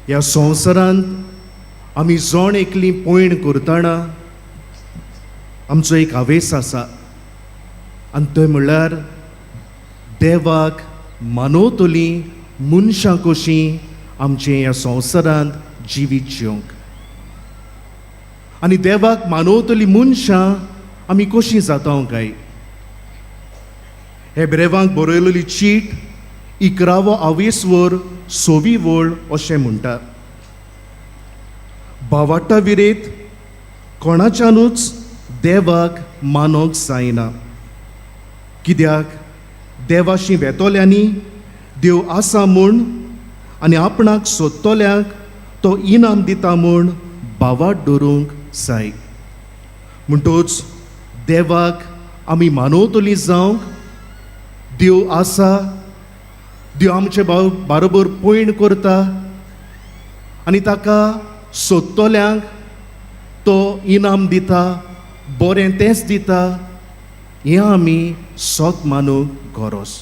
ह्या संवसारांत आमी जण एकली पयण करतना आमचो एक हावेस आसा आनी तो म्हणल्यार देवाक मानवतली मनशां कशीं आमचें ह्या संवसारांत जिवीत जिवंक. आनी देवाक मानवतली मनशां आमी कशीं जाता काय? हेब्रेवांक बरयलेली चीट 11वो आवेसवर 6वी वळ अशें म्हणटा, भावाटा विरेत कोणाच्यानूच देवाक मानोंक जायना, कित्याक देवाशी वेतोल्यांनी देव आसा म्हूण आनी आपणाक सोदतल्यांक तो इनाम दिता म्हूण भावाट दवरूंक जाय. म्हणटूच देवाक आमी मानवतली जावंक देव आसा, देव आमचे बारोबर पयण करता आनी ताका सोदतल्यांक तो इनाम दिता, बरें तेंच दिता, हें आमी सत मानूंक गरज.